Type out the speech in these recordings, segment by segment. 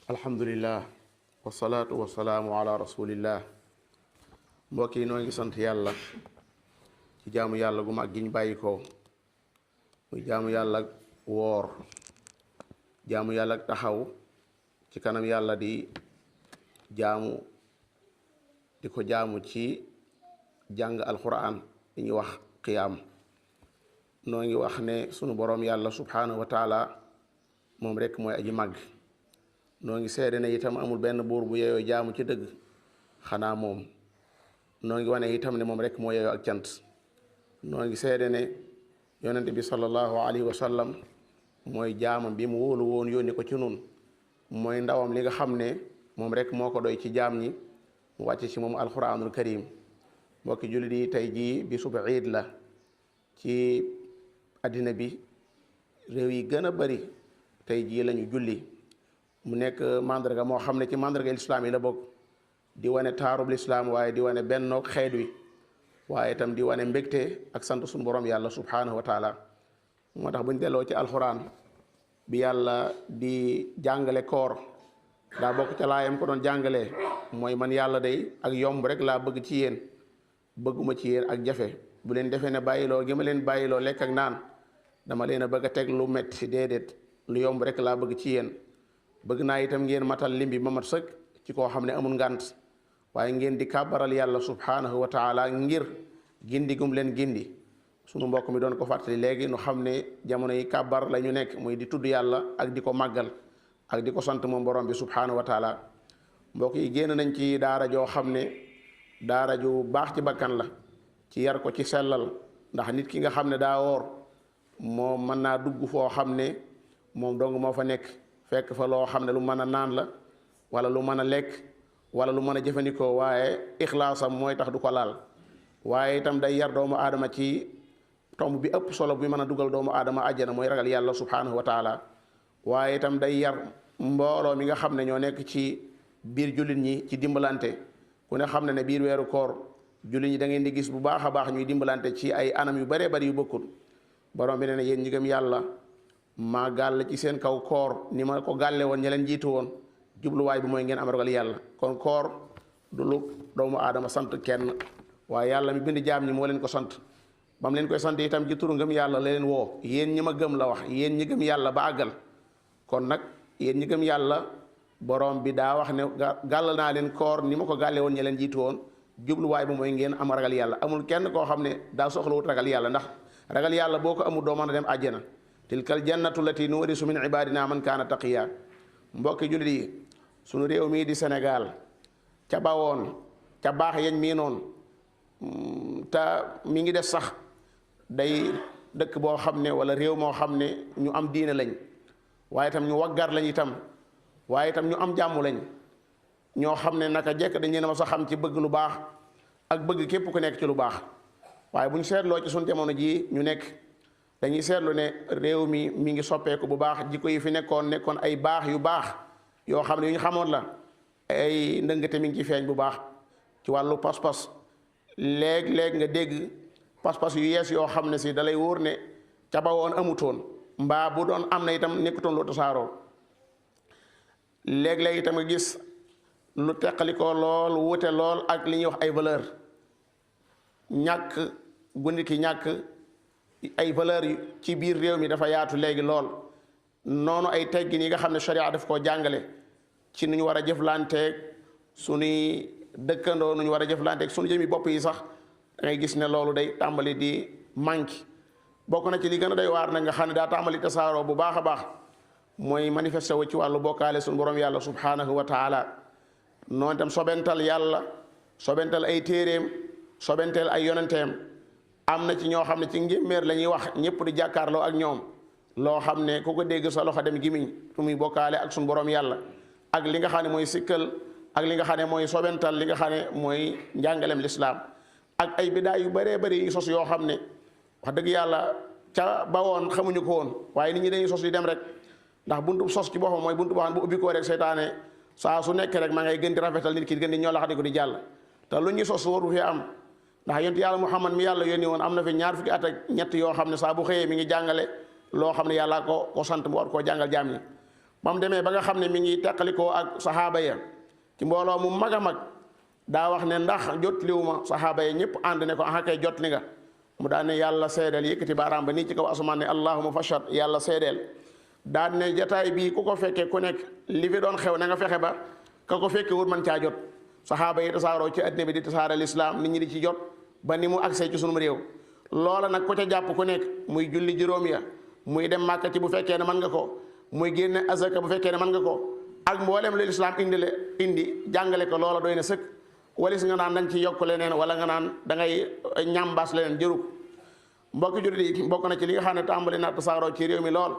alhamdulillah wasalaatu wasalaamu ala rasulillah. mbokk yi noo ngi sant yàlla ci jaamu yàlla gu mag gi ñu bàyyi ko muy jaamu yàlla ak woor, jaamu yàlla ak taxaw ci kanam yàlla di ko jaamu ci jàng alquran li ñuy wax qiyaam. noo ngi wax ne sunu boroom yàlla subhanahu wa taala moom rekk mooy aji màgg. noo ngi seede ne itam amul benn buur bu yeyoo jaamu ci dëgg xanaa moom. noo ngi wane itam ne moom rekk moo yeyoo ak cant. noo ngi seede ne yonent bi sallallahu alayhi wa sallam mooy jaamam bi mu wóolu woon yónni ko ci nun mooy ndawam li nga xam ne moom rekk moo ko doy ci jaam ñi mu wàcce ci moom alquranul karim. mbokki jullit yi tey jii bisub iid la ci àddina bi, réew yi gën a bari tey jii lañu julli mu nekk mandarga moo xam ne ci mandarga lislaam yi la bokk, di wane taarub lislaam waaye di wane bennoog xeet wi, waaye itam di wane mbégte ak sant suñu borom yàlla subhanahu wa taala. moo tax buñ delloo ci alxuraan bi yàlla di jàngale koor daa bokk ca laayam ko doon jàngalee mooy man yàlla day ak yomb rek laa bëgg ci yéen, bëgguma ci yéen ak jafe. bu leen defee ne bàyyiloo gi ma leen bàyyiloo lekk ak naan dama leen a bëgg a teg lu metti, déedéet, lu yomb rek laa bëgg ci yéen. bëgg naa itam ngeen matal lim bi ma mat sëkk ci koo xam ne amul ngànt, waaye ngeen di kàbbaral yàlla subhanahu wa taala ngir gindi gum leen gindi. sunu mbokk mi doon ko fàttali léegi nu xam ne jamono yi kàbbar la ñu nekk, muy di tudd yàlla ak di ko màggal ak di ko sant moom borom bi subhanahu wa taala. mbokk yi génn nañ ci daara joo xam ne daara ju baax ci bakkan la, ci yar ko ci sellal. ndax nit ki nga xam ne daa woor moom mën naa dugg foo xam ne moom dong moo fa nekk, fekk fa loo xam ne lu mën a naan la wala lu mën a lekk wala lu mën a jëfandikoo, waaye ixlaasam mooy tax du ko laal. waaye itam day yar doomu aadama ci tomb bi ëpp solo bi mën a dugal doomu aadama àjjana, mooy ragal yàlla subhanahu wa taala. waaye itam day yar mbooloo mi nga xam ne ñoo nekk ci biir jullit ñi ci dimbalante. ku ne xam ne biir weeru koor jullit ñi da ngeen di gis bu baax a baax ñuy dimbalante ci ay anam yu baree bari yu bokkul. borom bi ne ne yéen ñi gëm yàlla maa gàll ci seen kaw koor ni ma ko gàlle woon ña leen jiitu woon, jubluwaay bi mooy ngeen am ragal yàlla. kon koor du lu doomu aadama sant kenn, waaye yàlla mi bind jaam ñi moo leen ko sant. ba mu leen koy sant itam ci turu ngëm yàlla la leen woo, yéen ñi ma gëm la wax, yéen ñi gëm yàlla ba àggal. kon nag yéen ñi gëm yàlla borom bi daa wax ne gàll naa leen koor ni ma ko gàlle woon ña leen jiitu woon, jubluwaay bi mooy ngeen am ragal yàlla. amul kenn koo xam ne daa soxlawut ragal yàlla, ndax ragal yàlla boo ko amul doo mën a dem àjjana. tilkal jannatu lati nuurisu min ibadina man kaana taqiya. mbokki jullit yi, sunu réew mii di Senegal ca bawoon ca baax yañ mii noonu te mi ngi des sax, day dëkk boo xam ne wala réew moo xam ne ñu am diine lañ, waaye itam ñu waggar lañ itam, waaye itam ñu am jàmm lañ, ñoo xam ne naka jekk dañ leen ma sa xam ci bëgg lu baax ak bëgg képp ku nekk ci lu baax. waaye bu ñu seetloo ci suñu jamono jii ñu nekk, dañuy seetlu ne réew mi ngi soppeeku bu baax. jikko yi fi nekkoon ay baax yu baax yoo xam ne yu ñu xamoon la, ay ndëngate mi ngi ci feeñ bu baax ci wàllu pas-pas. léeg-léeg nga dégg pas-pas yu yees yoo xam ne si dalay wóor ne ca ba woon amutoon, mbaa bu doon am na itam nekkutoon lu tasaaroo. léeg-léeg itam nga gis lu teqalikoo lool wuute lool ak li ñuy wax ay valeur. ñàkk gu nit ki ñàkk ay valeur ci biir réew mi dafa yaatu léegi lool. noonu ay teggin yi nga xam ne sharia daf koo jàngale ci nu ñu war a jëflanteeg suñuy dëkkandoo, nu ñu war a jëflanteeg suñu jëmi bopp yi sax da ngay gis ne loolu day tàmbali di manqué. bokk na ci li gën a doy waar nag nga xam ne daa tàmbali tasaaroo bu baax a baax, mooy manifesté wu ci wàllu bokkaale suñu borom yàlla subhanahu wa taala. noonu itam sobental yàlla, sobental ay téeréem, sobentel ay yonenteem. am na ci ñoo xam ne ci njéeméer la ñuy wax, ñëpp di jàkkaarloo ak ñoom, loo xam ne ku ko dégg sa loxo dem gimiñ su muy bokkaale ak suñu borom yàlla, ak li nga xam ne mooy sikkal, ak li nga xam ne mooy sobental li nga xam ne mooy njàngalem lislaam, ak ay bidaa yu bëree bëri yu sos yoo xam ne wax dëgg yàlla ca bawoon xamuñu ko woon, waaye nit ñi dañuy sos di dem rek. ndax buntu sos ci boppam mooy buntu boo xam ne bu ubbi koo rek seytaane saa su nekk rek ma ngay gën di rafetal nit ki gën di ñoo laxadi ko di jàll. te lu ñuy sos waru fi am, ndax yonent yàlla Muhammad mi yàlla yónni woon am na fi 20 fukki at ak ñett yoo xam ne saa bu xëyee mi ngi jàngale loo xam ne yàlla ko sant mu war koo jàngal jaam ñi. ba mu demee ba nga xam ne mi ngi teqalikoo ak saxaaba ya ci mbooloo mu mag a mag daa wax ne ndax jotliwu ma saxaaba ya ñëpp ànd ne ko ah kay jotli nga mu daan ne yàlla seedeel yëkkati baaraam ba nii ci kaw asamaan ne allahumma fashhad yàlla seedeel daan ne jataay bii ku ko fekkee ku nekk li fi doon xew na nga fexe ba ka ko fekkee wut man caa jot saxaaba yi tasaaroo ci addina bi di tasaare lislaam nit ñi di ci jot ba ni mu agsee ci sunum réew loola nag ku ca jàpp ku nekk muy julli juróom ya muy dem màkka ci bu fekkee ne mën nga ko muy génne azaka bu fekkee ne mën nga ko ak mboolem lu lislaam indi jàngale ko loola doy na sëkk walis nga naan dañ ci yokk leneen wala nga naan da ngay ñambaas leneen jërug mbokki jullit yi bokk na ci li nga xam ne tàmbali na tasaaroo ci réew mi lool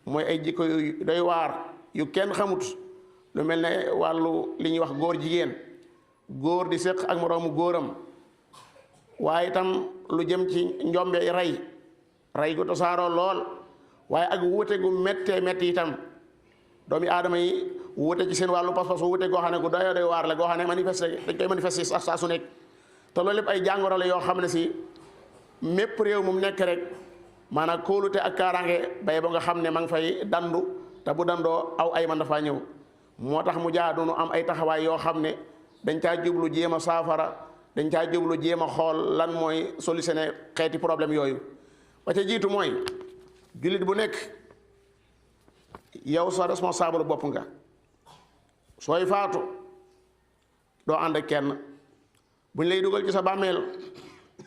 mooy ay jikko yu doy waar yu kenn xamut lu mel ne wàllu li ñuy wax góor jigéen góor di séq ak moroomu góoram waaye itam lu jëm ci njombe rey gu tasaaroo lool waaye ak wuute gu méttee métti itam doomi aadama yi wuute ci seen wàllu pas-pas wuute goo xam ne gu doy waar la goo xam ne dañ koy manifester sax saa su nekk te loolu lépp ay jàngoro la yoo xam ne si mépp réew mu nekk rek maanaam kóolute ak kaaraange bay ba nga xam ne ma ngi fay dandu te bu dandoo aw ay man dafaa ñëw moo tax mu jaadu nu am ay taxawaay yoo xam ne dañ caa jublu jéem a saafara dañ caa jublu jéem a xool lan mooy solutionné xeeti problème yooyu ba ca jiitu mooy jullit bu nekk yow sa responsable bopp nga sooy faatu doo ànd ak kenn buñ lay dugal ci sa bàmmeel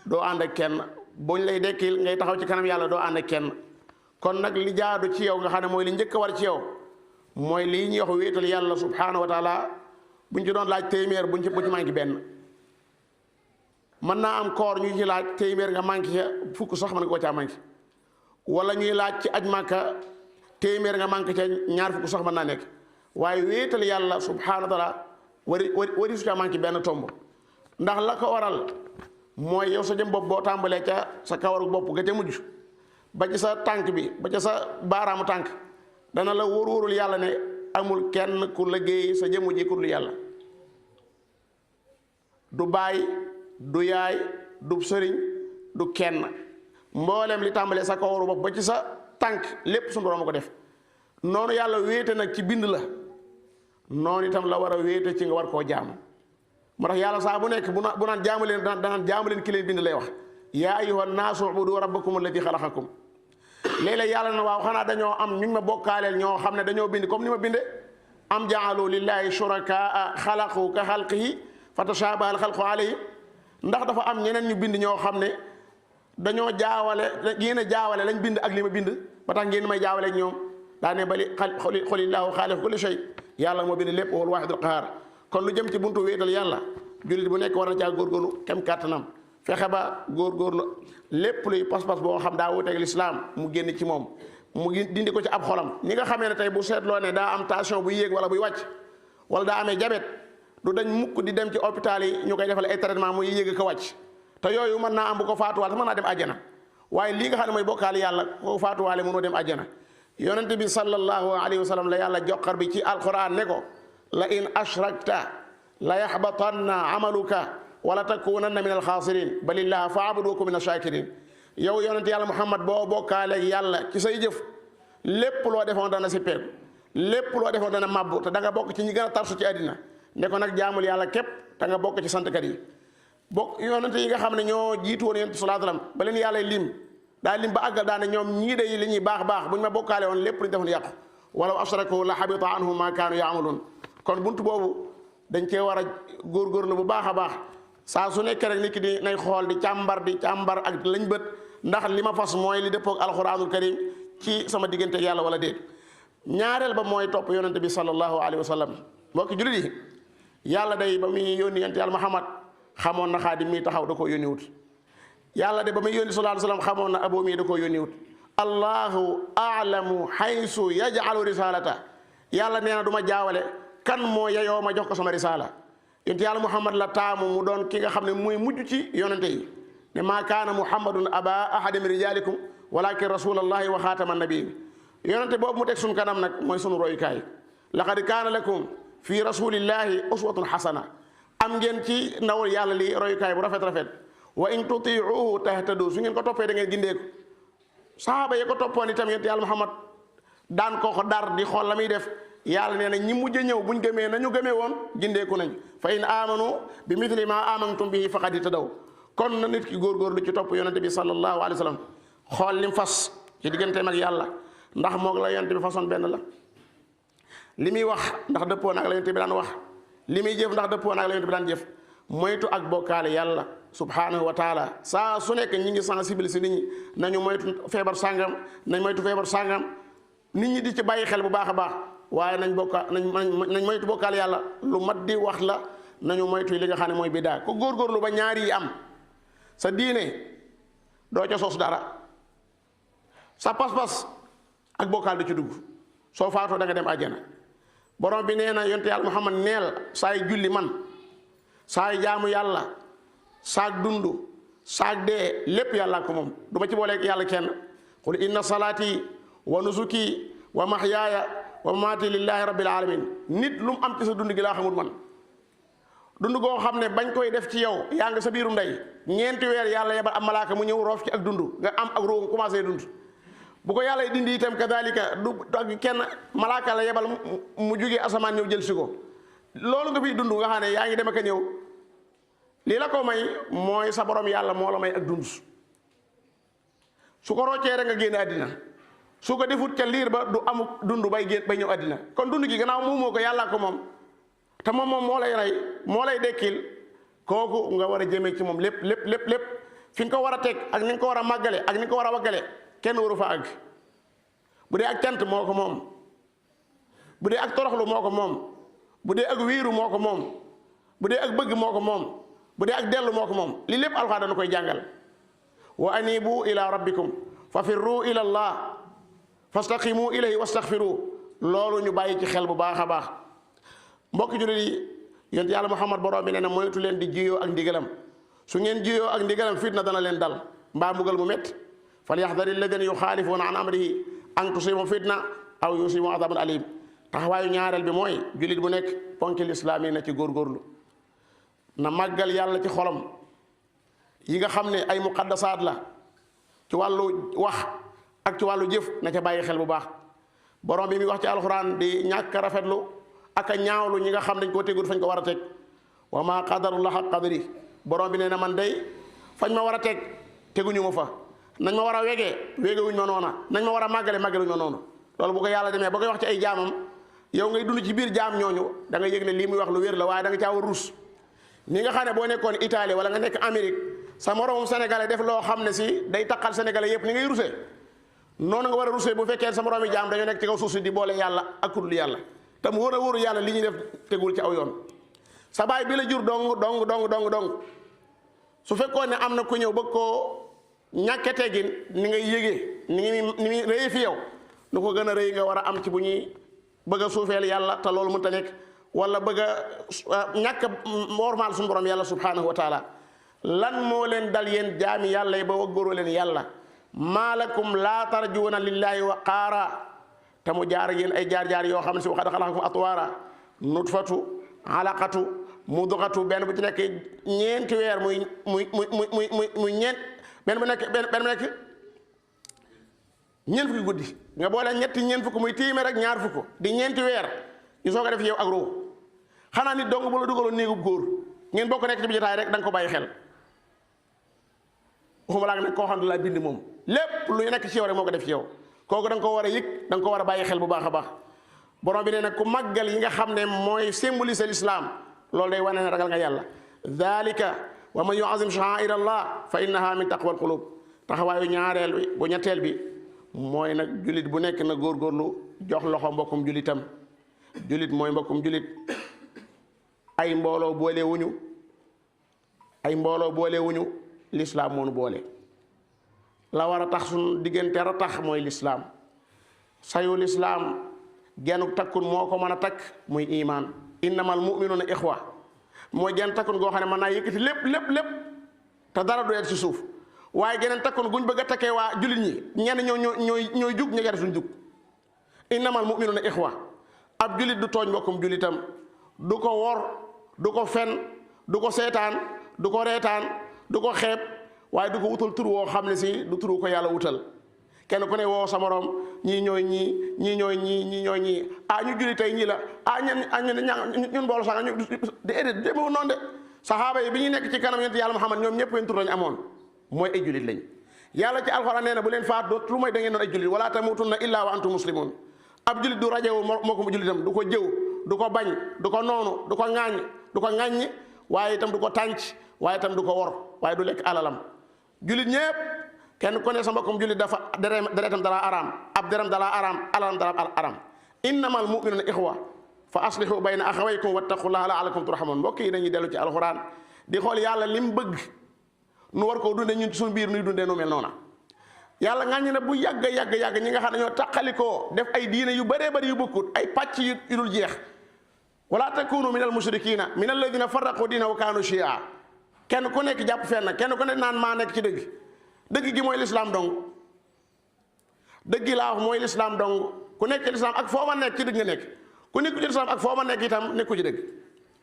doo ànd ak kenn buñ lay dekkil ngay taxaw ci kanam yàlla doo ànd ak kenn kon nag li jaadu ci yow nga xam ne mooy li njëkk a war ci yow mooy lii ñuy wax wéetal yàlla subhanahu wa taala buñ ci doon laaj téeméer bu ci manqué benn mën naa am koor ñu ci laaj téeméer nga manqué ca fukk sax mën nga koo caa manqué wala ñuy laaj ci aj màkka téeméer nga manqué ca ñaar fukk sax mën naa nekk waaye wéetal yàlla subhanahu wa taala wari su caa manqué benn tomb ndax la ko waral mooy yow sa jëm bopp boo tàmbalee ca sa kawaru bopp ga ca mujj ba ci sa tànk bi ba ca sa baaraamu tànk dana la wóorul yàlla ne amul kenn ku liggéey sa jëmm ji ku dul yàlla du baay du yaay du sëriñ du kenn mboolem li tàmbalee sa kawaru bopp ba ci sa tànk lépp suñu borom a ko def noonu yàlla wéete nag ci bind la noonu itam la war a wéete ci nga war koo jaamu moo tax yàlla saa bu nekk bu naan jaamu leen danaan jaamu leen ki leen bind lay wax yaa ayyuhan naasu ubudu rabbakum alladi xalaqakum léeg-léeg yàlla na waaw xanaa dañoo am ñu ma bokkaaleel ñoo xam ne dañoo bind comme ni ma binde am jaalu lillahi shurakaa xalaqu ka xalqihi fa tashabaha al xalqu alayhim ndax dafa am ñeneen ñu bind ñoo xam ne dañoo jaawale yéen a jaawale lañ bind ak li ma bind ba tax ngeen may jaawale ak ñoom daa ne bali xolillaahu xaaliqu kulli shay yàlla moo bind lépp wal waahidul qahaar kon lu jëm ci buntu wéetal yàlla jullit bu nekk war na caa góorgóorlu kem kàttanam fexe ba góorgóorlu lépp luy pas-pas boo xam daa wuteeg lislaam mu génn ci moom mu dindi ko ci ab xolam ñi nga xamee ne tey bu seetloo ne daa am tension buy yéeg wala buy wàcc wala daa amee jabet du dañ mukk di dem ci hôpital yi ñu koy defal ay traitement muy yéeg ko wàcc te yooyu mën naa am bu ko faatuwaale mën naa dem àjjana waaye lii nga xam ne mooy bokkaale yàlla ko faatuwaale mënoo dem àjjana yonent bi sallallahu alayhi wa sallam la yàlla joxar bi ci alquran ne ko la in ashrakta la yaxbatanna amaluka wala takunanna min alxaasirin balillaha faabudu wa kun min ashakirin yow yonent yàlla muhammad boo bokkaale yàlla ci say jëf lépp loo defoon dana sippeeku lépp loo defoon dana mabbu te da nga bokk ci ñi gën a tarsu ci àddina ne ko nag jaamul yàlla képp te nga bokk ci santkat yi bokk yonent yi nga xam ne ñoo jiitu woon yonent sallallahu alayhi wa sallam ba leen yàlla lim daa lim ba àggal daane ñoom ñii de li ñuy baax bu ñu ma bokkaale woon lépp lu ñu defoon yàqu walaw ashraku la habita anhum ma kaanu yaamaluun kon buntu boobu dañ cee war a góorgóorlu bu baax a baax saa su nekk rek nit ki di nay xool di càmbar ak lañ bët ndax li ma fas mooy li dëppoog alquranul karim ci sama diggante yàlla wala déet ñaareel ba mooy topp yonente bi sallallahu alayhi wa sallam mbokki jullit yi yàlla day ba muy yónni yonent yàlla Muhammad xamoon na Xaadim mii taxaw da koo yónni wut yàlla de ba muy yónni sallallahu alayhi wa sallam xamoon na Abo mii da koo yónni wut allahu aalamu haysu yaj'alu risalata yàlla nee na du ma jaawale kan moo yeyoo ma jox ko sama risala yonent yàlla Muhammad la taamu mu doon ki nga xam ne muy mujj ci yonente yi ne maa kaana muhammadun aba ahadi min rijalikum walakin rasulallahi wa xaatama nabiin yonente boobu mu teg sun kanam nag mooy sunu royukaay laqad kaana lakum fi rasulillahi uswatun xasana am ngeen ci ndawal yàlla li royukaay bu rafet wa in tutiuhu tahtadu su ngeen ko toppee da ngeen gindeeku sahaaba yi ko toppoon itam yonent yàlla Muhammad daan ko dar di xool la muy def yàlla nee na ñi mujj ñëw buñ gëmee nañu gëmee woon gindeeku nañ fa in amanu bi mithli ma amantum bihi faqad ihtadaw kon na nit ki góorgóorlu ci topp yonente bi sallallahu alayhi wa sallam xool lim fas ci digganteem ak yàlla ndax moog la yonente bi façon benn la li muy wax ndax dëppoo na ak la yonente bi daan wax li muy jëf ndax dëppoo na ak la yonente bi daan jëf moytu ak bokkaale yàlla subhanahu wa taala saa su nekk ñi ngi sensible si nit ñi nañu moytu feebar sàngam nañ moytu feebar sàngam nit ñi di ci bàyyi xel bu baax a baax waaye nañ moytu bokkaale yàlla lu mat di wax la nañu moytu li nga xam ne mooy bidaa ko góorgóorlu ba ñaari yi am sa diine doo ca sos dara sa pas-pas ak bokkaal du ci dugg soo faatoo da nga dem àjjana borom bi nee na yonte yàlla Muhammad neel saay julli man saay jaamu yàlla saak dund saak dee lépp yàlla ko moom du ma ci boole yàlla kenn qul inna salaati wa nusuki wa mahyaaya wa mamaati lillahi rabbil alamin nit lu mu am ci sa dund gi laa xamul man dund goo xam ne bañ koy def ci yow yaa nga sa biiru ndey ñeenti weer yàlla yebal am malaaka mu ñëw roof ci ak dund nga am ak roo commencé dund bu ko yàlla dindi itam kadalika du ak kenn malaaka la yebal mu jugee asamaan ñëw jël si ko loolu nga fiy dund nga xam ne yaa ngi dem ak a ñëw lii la ko may mooy sa borom yàlla moo la may ak dund su ko roccee rek nga génn àddina su ko defut ca liir ba du amuk dund bay ñëw àddina kon dund gi gannaaw muumoo ko yàllaa ko moom te moom moo lay rey moo lay dekkil kooku nga war a jëmee ci moom lépp fi nga ko war a teg ak ni nga ko war a màggale ak ni nga ko war a waggale kenn waru fa àgg bu dee ak cant moo ko moom bu dee ak toroxlu moo ko moom bu dee ak wiiru moo ko moom bu dee ak bëgg moo ko moom bu dee ak dellu moo ko moom li lépp alxuraan dana koy jàngal wa anibu ila rabbikum fa firru ila allah fastaqimu ilayhi wastaghfiru loolu ñu bàyyi ci xel bu baax a baax mbokki jullit yi yonent yàlla Muhammad borom bi nee na moytu leen di jiyoo ak ndigalam su ngeen jiyoo ak ndigalam fitna dana leen dal mbaa mbugal mu métti falyahdari alladina yuxaalifuuna an amrihi an tusiibahum fitna aw yusiibahum adabun alim taxawaayu ñaareel bi mooy jullit bu nekk ponki lislaam yi na ci góorgóorlu na màggal yàlla ci xolam yi nga xam ne ay muqaddasaat la ci wàllu wax ak ci wàllu jëf na ca bàyyi xel bu baax borom bi mi wax ci alxuraan di ñàkk rafetlu ak a ñaawlu ñi nga xam dañ koo tegul fañ ko war a teg wa ma qadarullah haqqa qadri borom bi nee na man day fañ ma war a teg teguñu ma fa nañ ma war a wegee wegewuñ ma noona nañ ma war a màggale màggaluñ ma noonu loolu bu ko yàlla demee ba koy wax ci ay jaamam yow ngay dund ci biir jaam ñooñu da nga yëg ne lii muy wax lu wér la waaye da nga caa war rus ni nga xam ne boo nekkoon Italie wala nga nekk Amérique sa moroomum sénégalais def loo xam ne si day taqal sénégalais yépp ni ngay rusee noonu nga war a rusee bu fekkee sa moroomi jaam dañoo nekk ci kaw suuf si di boole yàlla ak ku dul yàlla te mu wóor a wóoru yàlla li ñuy def tegul ci aw yoon sa baay bi la jur dong su fekkoon ne am na ku ñëw bëgg koo ñàkke teggin ni ngay yëgee ni muy rëy fi yow nu ko gën a rëy nga war a am ci bu ñuy bëgg a suufeel yàlla te loolu mënta nekk wala bëgg a ñàkk wormaal suñu borom yàlla subhanahu wa taala lan moo leen dal yéen jaami yàlla yi ba waggóoroo leen yàlla maalakum laa tarjuuna lillahi waqaara te mu jaar yéen ay jaar-jaar yoo xam ne si waxad xalaqakum atwaara nutfatu alaqatu mudghatu benn bu ci nekk ñeenti weer muy ñeent benn bu nekk ñeent fukki guddi nga boole ñetti ñeent fukk muy téeméer ak ñaar fukk di ñeenti weer ñu soog a def yow ak roo xanaa nit dong bu la dugaloon néegub góor ngeen bokk nekk ci bi jotaay rek da nga ko bàyyi xel waxuma laa nag koo xam ne laa bind moom lépp lu nekk ci yow rek moo ko def ci yow kooku da nga ko war a yëg da nga ko war a bàyyi xel bu baax a baax borom bi nee nag ku màggal yi nga xam ne mooy symboliser l'islam loolu day wane ne ragal nga yàlla dalika wa man yuazim sha'air allah fa innaha min taqwa al qulub taxawaayu ñaareel bi bu ñetteel bi mooy nag julit bu nekk na góorgóorlu jox loxo mbokkum julitam julit mooy mbokkum julit ay mbooloo boole wuñu l'islam moo nu boole la war a tax suñu diggante a tax mooy l'islam sayu l'islam genn takkun moo ko mën a takk muy iman innamal mu'minuna ixwa mooy genn takkun goo xam ne mën naa yëkkati lépp te dara du yegg ci suuf waaye geneen takkun guñ bëgg a takkee waa jullit ñi ñenn ñooy jug ña jar suñ jug innamal mu'minuna ixwa ab jullit du tooñ mbokkum jullitam du ko wor du ko fen du ko seetaan du ko reetaan du ko xeeb waaye du ko wutal tur woo xam ne si du turu ko yàlla wutal kenn ku ne woo sa morom ñii ñooy ñii ñii ñooy ñii ñii ñooy ñii ñu julli tey ñii la ñun mboolu sax ñu déedéet demewu noonu de saxaaba yi bi ñu nekk ci kanam yonent yàlla Muhammad ñoom ñëpp wenn tur lañ amoon mooy ay jullit lañ yàlla ci alxuraan nee na bu leen faat doot lu mooy da ngeen doon ay jullit wala tamutunna illaa wa antum muslimun ab jullit du rajewu moo ko jullitam du ko jëw du ko bañ du ko noonu du ko ŋaañ du ko ŋàññ waaye itam du ko tànc waaye itam du ko wor waaye du lekk alalam jullit ñëpp kenn ku ne sa mbokkum jullit dafa deretam dalaa araam ab deram dalaa araam alalam dalaa araam innamal mu'minuna ixwa fa aslihu bayna axawaykum wattaqullaha la'allakum turhamun mbokk yi dañuy dellu ci alxuraan di xool yàlla lim bëgg nu war koo dundee ñun suñu biir nuy dundee nu mel noona yàlla ŋàññi na bu yàgg ñi nga xam ne ñoo taqalikoo def ay diine yu bëree bëri yu bokkut ay pàcc yu dul jeex wala takunu min al mushrikina min alladina farraqu diina wa kaanu shia kenn ku nekk jàpp fenn kenn ku nekk naan maa nekk ci dëgg gi mooy lislaam dong dëgg gi laa wax mooy lislaam dong ku nekk ci lislaam ak foo ma nekk ci dëgg nga nekk ku nekk ci lislaam ak foo ma nekk itam nekku ci dëgg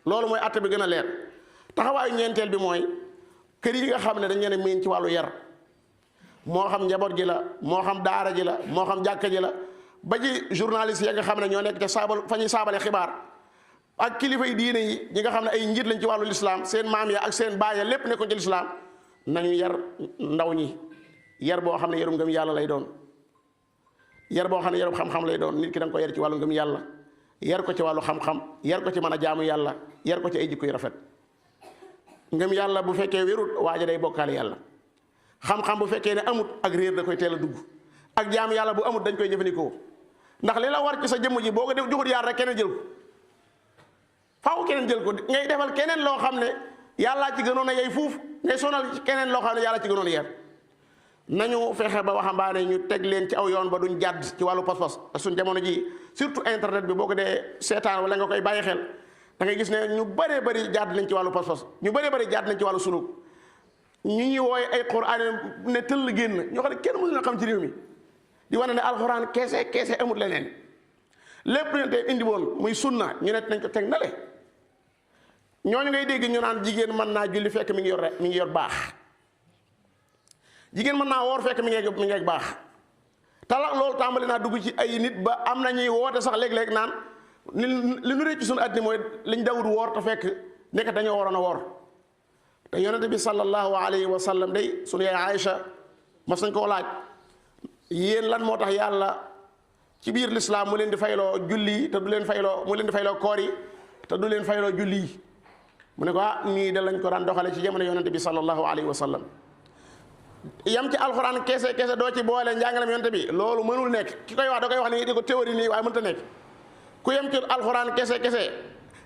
loolu mooy atte bi gën a leer taxawaayu ñeenteel bi mooy kër yi nga xam ne dañ leen a miin ci wàllu yar moo xam njaboot ji la moo xam daara ji la moo xam jàkka ji la ba ci journaliste ya nga xam ne ñoo nekk ca fa ñuy saabale xibaar ak kilifa yi diine yi ñi nga xam ne ay njiit lañ ci wàllu lislaam seen maam ya ak seen baay ya lépp nekkoon ci lislaam nañu yar ndaw ñi yar boo xam ne yarum ngëm yàlla lay doon yar boo xam ne yarum xam-xam lay doon nit ki da nga ko yar ci wàllu ngëm yàlla yar ko ci wàllu xam-xam yar ko ci mën a jaamu yàlla yar ko ci ay jikko yu rafet ngëm yàlla bu fekkee wérut waaja day bokkaale yàlla xam-xam bu fekkee ne amut ak réer da koy teel a dugg ak jaamu yàlla bu amut dañ koy jëfandikoo ndax li la war ci sa jëmm ji boo ko def joxut yaar rek keneen jël ko faaw keneen jël ko ngay defal keneen loo xam ne yàllaa ci gënoon a yey fuuf ngay sonal keneen loo xam ne yàlla ci gënoon a yer nañu fexe ba waxambaane ñu teg leen ci aw yoon ba duñ jàdd ci wàllu pas-pas suñ jamono ji surtout internet bi boo ko dee seetaan wala nga koy bàyyi xel da ngay gis ne ñu bëree bëri jàdd nañ ci wàllu pas-pas ñu bëree bëri jàdd nañ ci wàllu suluk ñu ñuy wooye ay quraan ne tëll génn ñoo xam ne kenn mësu na xam ci réew mi di wane ne alxuraan keese amut leneen lépp lu te indi woon muy sunna ñu ne nañ ko teg na le ñooñu ngay dégg ñu naan jigéen mën naa julli fekk mi ngi yor baax jigéen mën naa woor fekk mi ngi baax tala loolu tàmbali naa dugg ci ay nit ba am na ñuy woote sax léeg-léeg naan li nu récc suñu àddina mooy liñ dawut woor te fekk nekk dañoo waroon a woor te yonente bi sallallahu alayhi wa sallam day suñu yaay Aïcha mas nañ koo laaj yéen lan moo tax yàlla ci biir lislaam mu leen di fayloo julli te du leen fayloo mu leen di fayloo koor yi te du leen fayloo julli yi mu ne ko nii da lañ ko daan doxale ci jamono yonente bi sallallahu alayhi wa sallam yam ci alxuraan kese doo ci boole njàngalem yonente bi loolu mënul nekk ki koy wax da koy wax nii di ko théorie nii waaye mënta nekk ku yem ci alxuraan kese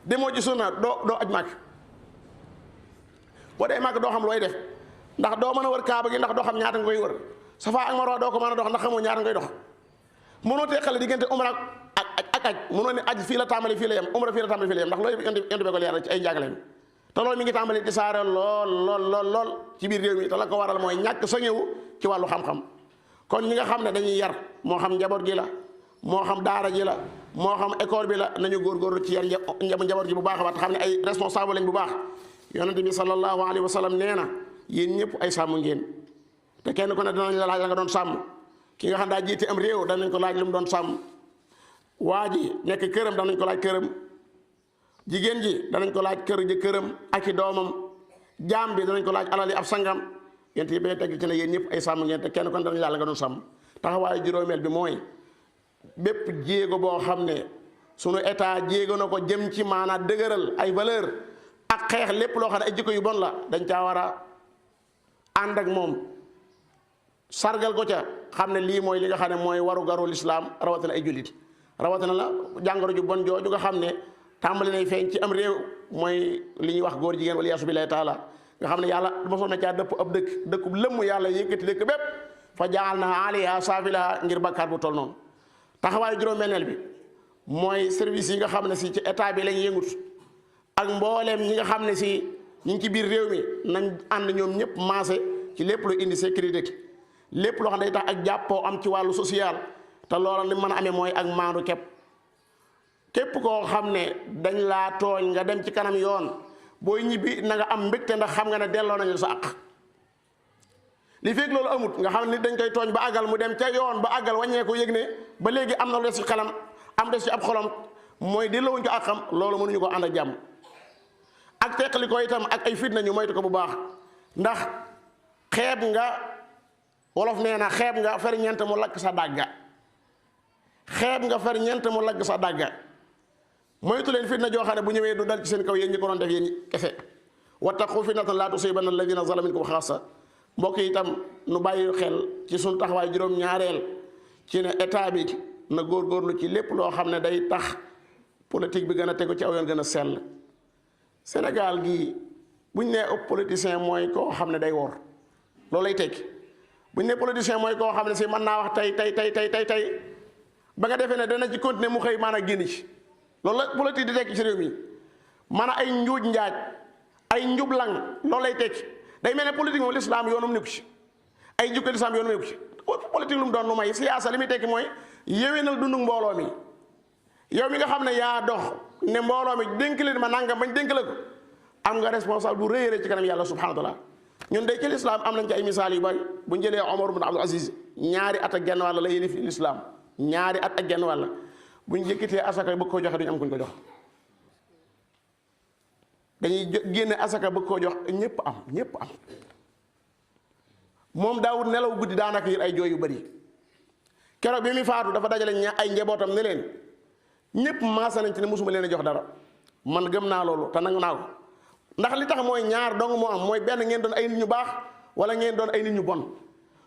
demoo ci sunna doo aj màkk boo dee màkk doo xam looy def ndax doo mën a wër kaaba gi ndax doo xam ñaata nga koy wër safa ak marwa doo ko mën a dox ndax xamoo ñaata nga koy dox mënoo teqale diggante umra ak aj mënoo ne aj fii la tàmbali fii la yem umra fii la tàmbali fii la yem ndax loolu yonte bi ko leeral ci ay njàngaleem te loolu mi ngi tàmbali di saare lool ci biir réew mi te la ko waral mooy ñàkk sañewu ci wàllu xam-xam kon ñi nga xam ne dañuy yar moo xam njaboot gi la moo xam daara ji la moo xam école bi la nañu góorgóorlu ci yar njaboot gi bu baax a baax te xam ne ay responsable lañ bu baax yonente bi sallallahu alayhi wa sallam nee na yéen ñëpp ay sàmm ngeen te kenn ku ne danañ la laaj la nga doon sàmm ki nga xam daa jiite am réew danañ ko laaj lu mu doon sàmm waa ji nekk këram danañ ko laaj këram jigéen ji danañ ko laaj kër ji këram ak i doomam jaam bi danañ ko laaj alali ab sangam yent yi bay teg ci ne yéen ñëpp ay sàmm ngeen te kenn ku ne danañ la nga doon sàmm taxawaayu juróomeel bi mooy bépp jéego boo xam ne sunu état jéego na ko jëm ci maanaam dëgëral ay valeur ak xeex lépp loo xam ne ay jikko yu bon la dañ caa war a ànd ak moom sargal ko ca xam ne lii mooy li nga xam ne mooy waru garu lislaam rawatina ay jullit rawatina la jàngoro ju bon jooju nga xam ne tàmbali nay feeñ ci am réew mooy li ñuy wax góor jigéen wala yaasu billahi taala nga xam ne yàlla mosoon na caa dëpp ab dëkkub lëmm yàlla yëkkati dëkk bépp fa jaal na aliha saafilaha ngir bakkaar bu toll noonu taxawaayu juróom-benneel bi mooy service yi nga xam ne si ci état bi lañ yëngut ak mbooleem ñi nga xam ne si ñu ngi ci biir réew mi nañ ànd ñoom ñëpp maase ci lépp lu indi sécurité lépp loo xam ne day tax ak jàppoo am ci wàllu social te loola li mën a amee mooy ak maandu képp koo xam ne dañ laa tooñ nga dem ci kanam yoon booy ñibbi na nga am mbégte ndax xam nga ne delloo nañu sa àq li fekk loolu amut nga xam ne dañ koy tooñ ba àggal mu dem ca yoon ba àggal wàññeeku yëg ne ba léegi am na lu des ci xelam am des ci ab xolam mooy dellowuñ ko ak xam loolu mënuñu ko ànd ak jàmm ak teqali ko itam ak ay fitna ñu moytu ko bu baax ndax xeeb nga wolof nee na xeeb nga fer ñeent mu lakk sa dàgga xeeb nga fer ñeent mu lakk sa dàgga moytu leen fitna joo xam ne bu ñëwee du dal ci seen kaw yéen ñi ko doon def yéen kese wattaqu fitnatan laa tusiibanna alladina zalamu minkum xaassa mbokk yi itam nu bàyyi xel ci suñu taxawaay juróom-ñaareel ci ne état bi na góorgóorlu ci lépp loo xam ne day tax politique bi gën a tegu ci aw yoon gën a sell Sénégal gii buñ nee ëpp politicien mooy koo xam ne day wor loolu lay tekki buñ nee politicien mooy koo xam ne si mën naa wax tey ba nga defee ne dana ci continuer mu xëy maanaam génn ci loolu la politique di tekki ci réew mi maanaam ay njuuj njaaj ay njublang loolu lay tekki day mel ne politique moom lislaam yoonum nekku ci ay jukko lislaam yoonum nekku ci politique lu mu doon lu may siyaasa li muy tekki mooy yéwénal dundu mbooloo mi yow mi nga xam ne yaa dox ne mbooloo mi dénk leen ma nangam bañ dénk la ko am nga responsable bu rëy a rëy ci kanam yàlla subhanahu wa taala ñun day ci lislaam am nañ ci ay misaal yu bari bu ñu jëlee Omar ibn Abdul Aziz ñaari at ak genn wàll la yëlif lislaam ñaari at ak genn wàll bu ñu jëkkitee asaka bëgg koo joxe duñu am kuñ ko jox dañuy génne asaka bëgg koo jox ñëpp am moom daawut nelaw guddi daanaka yër ay jooy yu bari keroog bi muy faatu dafa dajale ay njabootam ne leen ñëpp maasa nañ ci ne mosuma leen a jox dara man gëm naa loolu te nangu naa ko ndax li tax mooy ñaar dong moo am mooy benn ngeen doon ay nit ñu baax wala ngeen doon ay nit ñu bon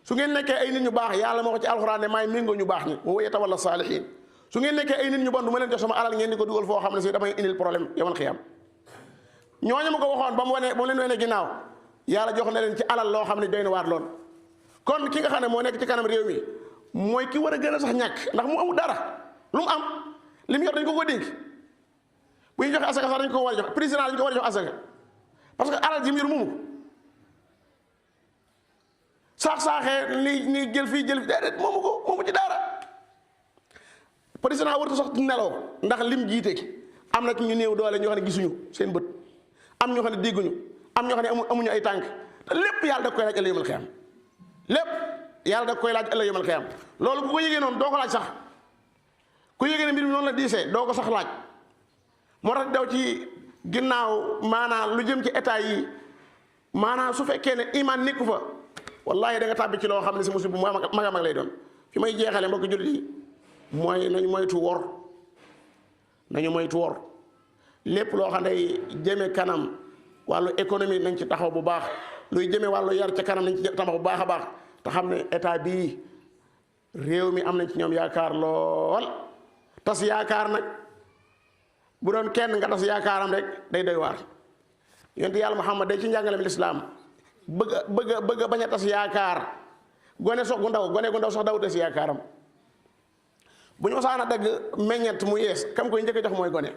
su ngeen nekkee ay nit ñu baax yàlla moo ko ci alxuraan ne maay méngoo ñu baax ñi wa yatawalla saalihiin su ngeen nekkee ay nit ñu bon du ma leen jox sama alal ngeen di ko dugal foo xam ne si damay indil problème yamal xiyam ñooñu ma ko waxoon ba mu leen wane ginnaaw yàlla jox na leen ci alal loo xam ne doy na waat lool kon ki nga xam ne moo nekk ci kanam réew mi mooy ki war a gën a sax ñàkk ndax mu amul dara lu mu am li mu yor dañ ko dénk bu ñu joxe asaka sax dañ ko war a jox président dañ ko war a jox asaka parce que alal ji mu yor moomu ko saaxee ni jël fii déedéet moomu ci dara président warta sax nelaw ndax lim jiite ki am na ci ñu néew doole ñoo xam ne gisuñu seen bët am ñoo xam ne dégguñu am ñoo xam ne amuñu ay tànk te lépp yàlla da koy laaj ëllëg yawmal xiyaam lépp yàlla da koy laaj ëllëg yawmal xiyaam loolu bu ko yëgee noonu doo ko laaj sax ku yëgee ne mbir mi noonu la diisee doo ko sax laaj moo tax daw ci ginnaaw maanaam lu jëm ci état yi maanaam su fekkee ne iman nekku fa wallahi da nga tàbbi ci loo xam ne si musiba bu mag a mag lay doon fi may jeexale mbokk jullit yi mooy nañu moytu wor lépp loo xam ne jëme kanam wàllu économie nañ ci taxaw bu baax luy jëme wàllu yar ca kanam nañ ci taxaw bu baax a baax te xam ne état bii réew mi am nañ ci ñoom yaakaar lool tas yaakaar nag bu doon kenn nga tas yaakaaram rek day doy waar yonent yàlla Muhammad day ci njàngalem lislaam bëgg bañ a tas yaakaar gone gu ndaw sax daw tas yaakaaram bu ñu mosaan a dagg meññet mu yees kam koy njëkk a jox mooy gone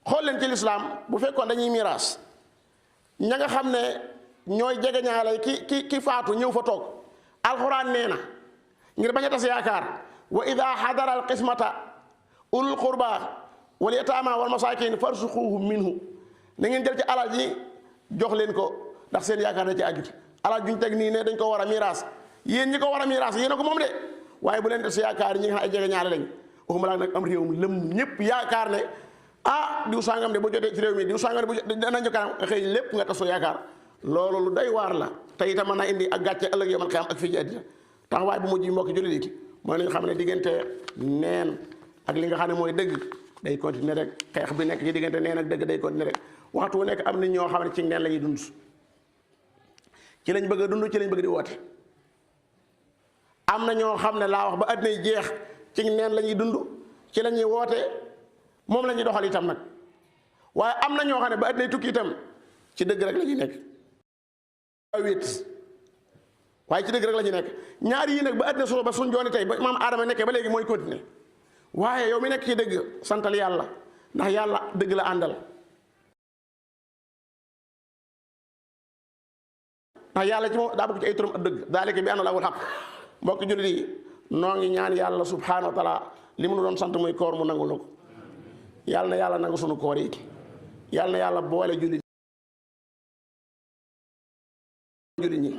xool leen ci lislaam bu fekkoon dañuy miraas ña nga xam ne ñooy jegeñaale ki faatu ñëw fa toog alxuraan nee na ngir bañ a tas yaakaar wa ida xadara al qismata ulul qurba wal yataama wal masaakin farsuquhum minhu na ngeen jël ci alal ji jox leen ko ndax seen yaakaar da ci àjjut alal juñ teg nii ne dañ ko war a miraas yéen ñi ko war a miraas yéen a ko moom de waaye bu leen des yaakaar ñi nga xam ay jege ñaale lañ waxuma laa nag am réew mi lëm ñëpp yaakaar ne diw sangam de bu jotee ci réew mi diw sangam de bu danañu kanam nga xëy lépp nga tasoo yaakaar loolu lu doy waar la te itam mën na indi ak gàcce ëllëg yomal xiyam ak fii ci àddina taxawaay bu mujj bi mbokki jullit yi mooy nañu xam ne diggante neen ak li nga xam ne mooy dëgg day continuer rek xeex bi nekk ci diggante neen ak dëgg day continuer rek waxtu wu nekk am nit ñoo xam ne ci neen la ñuy dund ci lañ bëgg a dund ci lañ bëgg di woote am na ñoo xam ne laa wax ba àddina jeex ci neen la ñuy dund ci la ñuy woote moom la ñuy doxal itam nag waaye am na ñoo xam ne ba àddina tukki itam ci dëgg rek la ñuy nekk waaye ci dëgg rek la ñuy nekk ñaar yii nag ba àddina solo ba suñ jooni tey ba maam aadama nekkee ba léegi mooy continuer waaye yow mi nekk ci dëgg santal yàlla ndax yàlla dëgg la àndal ndax yàlla ci moom daa bokk ci ay turam ak dëgg daalika bi anna lahul haqq mbokki jullit yi noo ngi ñaan yàlla subhanahu wa taala li mu nu doon sant muy koor mu nangul na ko yàlla na yàlla nangu sunu koor yi yàlla na yàlla boole jullit ñi